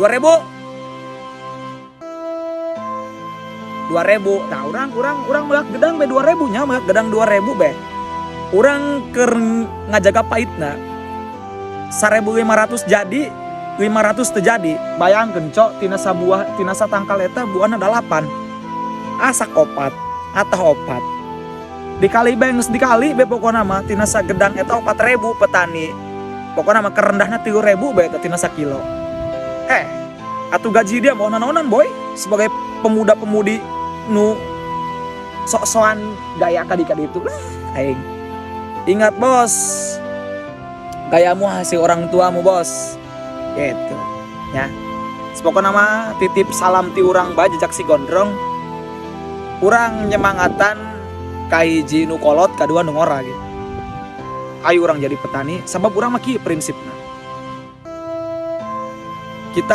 2000 2000. Nah, urang urang urang melak gedang be 2000 nya, melak gedang 2000 be. Urang keur ngajaga paitna 1500 jadi 500 terjadi. Bayangkeun, cok, tina sabuah, tina satangkal eta buahna 8, asak opat atau opat dikali bae, geus dikali be. Pokona mah tina sagedang eta 4000 petani, pokona mah kerendahna 3000 bae eta tina sakilo. Atuh gaji dia mau nanaonan, boy, sebagai pemuda-pemudi nu sok-sokan gaya kadi kadi itu lah. Aing ingat, bos, gayamu hasil orang tuamu, bos, gitu ya. Pokoknya mah titip salam ti urang bae, jejak si gondrong. Urang nyemangatan kahiji nu kolot, kadua nu ngora gitu. Ayo urang jadi petani, sabab urang mah kieu prinsipna kita.